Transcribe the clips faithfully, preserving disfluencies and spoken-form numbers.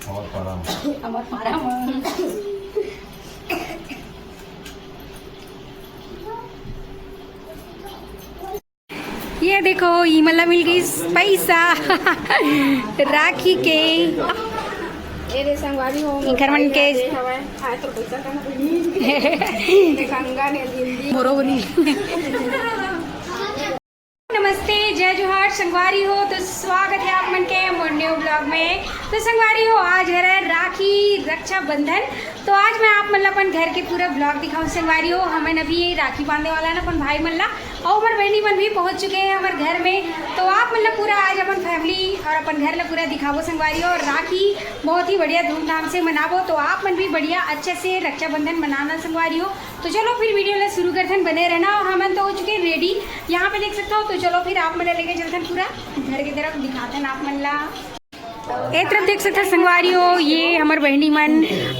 हमर पारा म। हमर पारा म। ये देखो, इमन ला मिल गइस पैसा राखी के। ए रे संगवारी हो, इखर मन के। हवय, हाय तो पैसा का ना। गंगा ने हिंदी। मोरो बनी। नमस्ते, जय जोहार संगवारी हो। तो स्वागत है आप मन के मोर न्यू ब्लॉग में। तो संगवारी हो, आज हरे राखी रक्षाबंधन। तो आज मैं आप मन ला अपन घर के पूरा ब्लॉग दिखाऊं संगवारी हो। हमन अभी ये राखी बांधे वाला ना अपन भाई मन ला, और हमर बहनी मन भी पहुंच चुके हैं हमर घर में। तो आप मन ला पूरा आज अपन फैमिली और अपन घर ला पूरा दिखाबो संगवारी हो। और राखी बहुत ही बढ़िया धूमधाम से मनाबो, तो आप मन भी बढ़िया अच्छे से रक्षाबंधन मनाना संगवारी हो। तो चलो फिर वीडियो ला शुरू करथन, बने रहना। और हमन तो हो चुके हैं रेडी, यहाँ पे देख सकते हो। तो चलो फिर आप मन ला लेके चलथन पूरा घर की तरफ, दिखाथन आप मन ला। ए तरफ देख सकते हो संगवारी हो, ये हमर बहनी मन।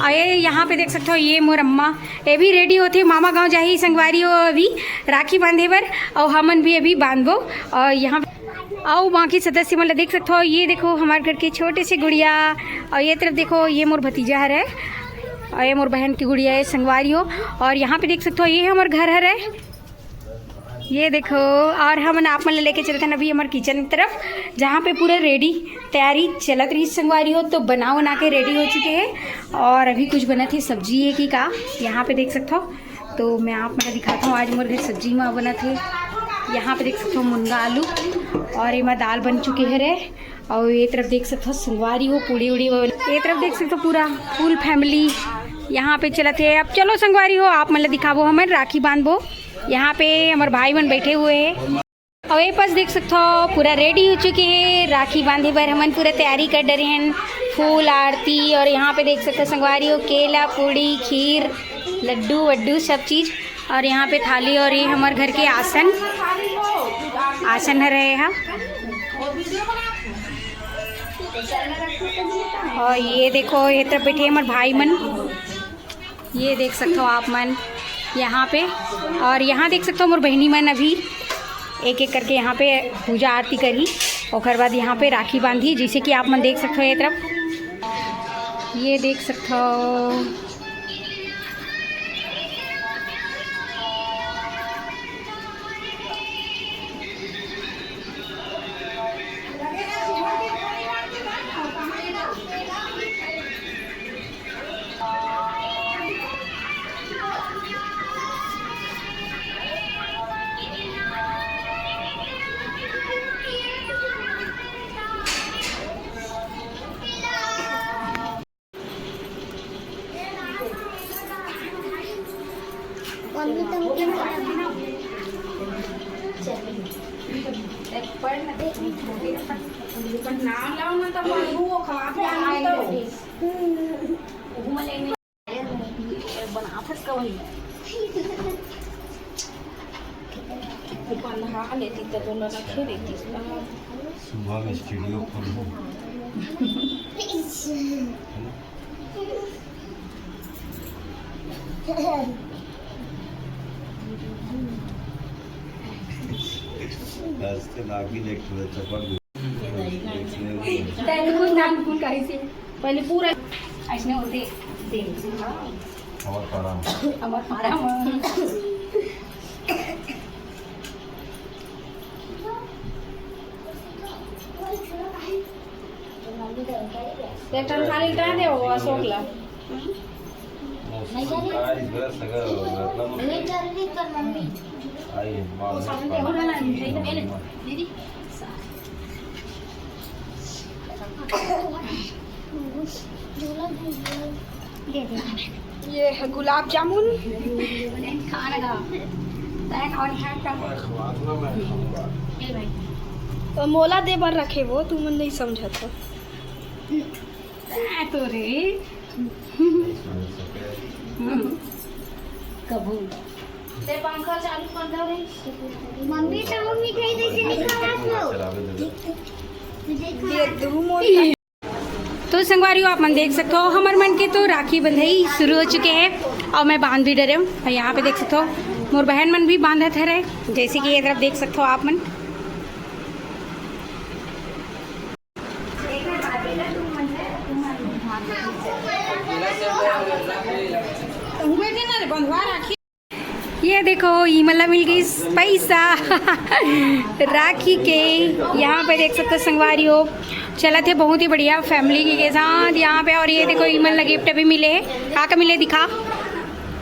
और ये यहाँ पे देख सकते हो, ये मोर अम्मा, ये भी रेडी होथे, मामा गांव जाही संगवारी हो अभी राखी बांधे बर। और हमन भी अभी बांधबो। और यहाँ, और बाकी सदस्य मन ला देख सकते हो, ये देखो हमारे घर के छोटे से गुड़िया। और ये तरफ देखो, ये मोर भतीजा हरे, और ये मोर बहन की गुड़िया है संगवारी हो। और यहाँ पे देख सकते हो, ये हमर घर हरे। ये देखो, और हमन आप मन ला लेके चलथन अभी हमर किचन तरफ, जहाँ पे पूरा रेडी तैयारी चलत रही संगवारी हो। तो बना उना के रेडी हो चुके हैं, और अभी कुछ बनत हे, सब्जी है कि का, यहाँ पे देख सकते हो। तो मैं आप मन ला दिखाता हूँ, आज मोर घर सब्जी में बनत हे। यहाँ पे देख सकते हो मुनगा आलू, और एमा दाल बन चुके हरे। और ये तरफ देख सकते हो संगवारी हो, पूड़ी उड़ी हो। ये तरफ देख सकते हो पूरा फुल फैमिली यहाँ पे चलत हे। अब चलो संगवारी हो, आप मन ला दिखाबो, हमन राखी बांधबो। यहाँ पे हमर भाई मन बैठे हुए हैं। और ये पास देख सकते हो पूरा रेडी हो चुके हैं राखी बांधे बर। हमन पूरा तैयारी कर डरे हैं, फूल आरती। और यहाँ पे देख सकते हो संगवारी हो, केला, पूड़ी, खीर, लड्डू वड्डू सब चीज। और यहाँ पे थाली और ये हमर घर के आसन, आसन हरे हा। और ये देखो, ये तरफ बैठे हमर भाई मन, ये देख सकते हो आप मन यहाँ पे। और यहाँ देख सकते हो मोर बहनी मन अभी एक एक करके यहाँ पे पूजा आरती करी, ओकर बाद यहाँ पे राखी बांधी, जैसे कि आप मन देख सकते हो ये तरफ, ये देख सकते हो। नाम लाओ ना, तब वो खवा पिलाना तो। बनाथस का वही। बंधा लेती तो दोनों रखे रहती। सुबह में स्टूडियो खोलबो। आज के लागी देख ले चपड़। तैं कुछ नाम गुण कहे से पहले पूरा ऐसने होते। देख। हमर पारा म। हमर पारा म। एक ठन थाली टांग दे, वो अशोक ला। मौसम का इस बार सगा होगा, मतलब। ले चल दी कर मम्मी। आई है, माँ। वो सामने हो रहा है, दीदी, पहले, दीदी। ये है गुलाब जामुन। खाना खा। तैं कौन खाए का? तो मोला दे बर रखे वो, तुमन नहीं समझत हो। तैं तो रे। कबू। ले पंखा चालू कर दो रे। मम्मी तो मिठाई जैसे नहीं खावा तो। ये दू मोर तो संगवारी हो, आप मन देख सकते हो, हमर मन के तो राखी बंधई शुरू हो चुके हैं और मैं बांध भी डरे हूँ। और यहाँ पे देख सकते हो, मोर बहन मन भी बांधत हरे, जैसे कि ये तरफ देख सकते हो आप मन। ये देखो, इमन ला मिल गई पैसा राखी के। यहाँ पे देख सकते हो संगवारी हो, चलत हे बहुत ही बढ़िया फैमिली के साथ यहाँ पे। और ये देखो, इमन ला गिफ्ट भी मिले हे। का का मिले, दिखा।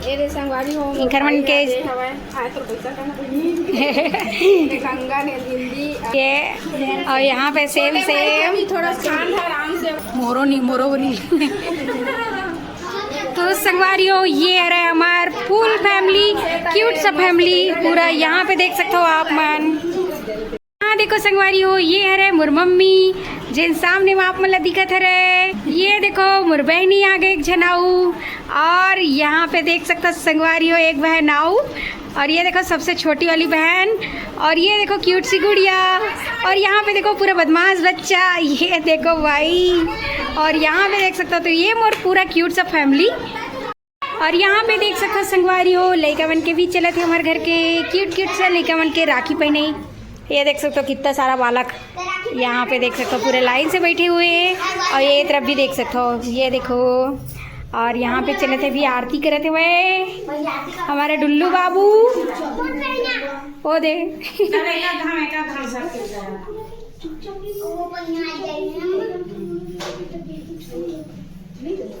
ये दे संगवारी हो, इंखर मन के। ये हवय, आय तो पैसा का ना बनी। ये गंगा ने हिंदी। ये, और यहाँ पे सेम सेम। थोड़ा शांत है, आराम से। मोरो नहीं, मोरो नहीं। तो संगवारी हो, ये हरे हमार फुल फैमिली, क्यूट सा फैमिली पूरा। यहाँ पे देख सकते हो आप मन। हाँ, देखो संगवारी हो, ये हरे मोर मम्मी, जेन सामने में आप मन ला दिखत हरे। ये देखो, मोर बहनी आ गए एक झन अउ। और यहाँ पे देख सकता संगवारी हो, एक बहन अउ। और ये देखो, सबसे छोटी वाली बहन। और ये देखो, क्यूट सी गुड़िया। और यहाँ पे देखो, पूरा बदमाश बच्चा। ये देखो भाई। और यहाँ पे देख सकता हो, तो ये मोर पूरा क्यूट सा फैमिली। और यहाँ पे देख सकता संगवारी हो, लइका मन के भी चलत हे हमारे घर के, क्यूट क्यूट सा लइका मन के राखी पहने। ये देख सकते हो, कितना सारा बालक यहाँ पे देख सकते हो, पूरे लाइन से बैठे हुए हैं। और ये तरफ भी देख सकते हो, ये देखो। और यहाँ पे चलत हे भी आरती करत हुए हमारे डुल्लू बाबू। ओ दे।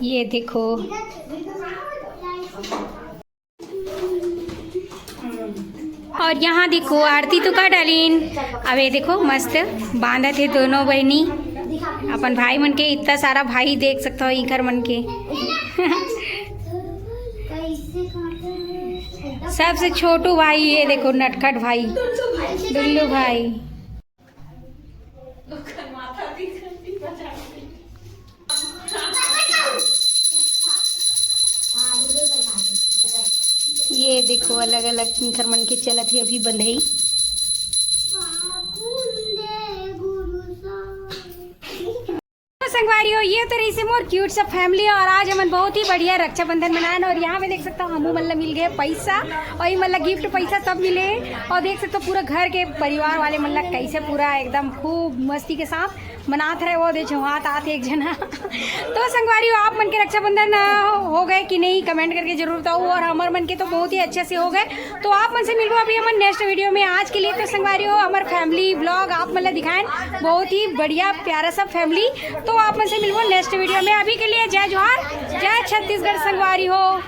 ये देखो। और यहाँ देखो, आरती तो कर डालीन। अब ये देखो, मस्त बांधत हे दोनों बहनी अपन भाई मन के। इतना सारा भाई देख सकता हो, इंखर मन के। सबसे छोटू भाई, ये देखो, नटखट भाई, डुल्लू भाई। ये देखो, अलग अलग इंखर मन के चलत हे अभी बंधई। तो संगवारी हो, ये तो रहिसे मोर क्यूट सा फैमिली। और आज हमन बहुत ही बढ़िया रक्षाबंधन मनाएन। और यहाँ पे देख सकता हो, हमू मन ला मिल गए पैसा, और ये मन ला गिफ्ट पैसा सब मिले। और देख सकते हो, पूरा घर के परिवार वाले मन ला कैसे पूरा एकदम खूब मस्ती के साथ मनात रहे। वो दे झुहात आत एक जना। तो संगवारी हो, आप मन के रक्षाबंधन अ, हो गए कि नहीं, कमेंट करके जरूर बताओ। और हमर मन के तो बहुत ही अच्छे से हो गए। तो आप मन से मिलबो अभी हमर नेक्स्ट वीडियो में। आज के लिए तो संगवारी हो, हमर फैमिली व्लॉग आप मन ला दिखाएन, बहुत ही बढ़िया प्यारा सा फैमिली। तो आप मन से मिलबो नेक्स्ट वीडियो में। अभी के लिए जय जोहार, जय छत्तीसगढ़ संगवारी हो।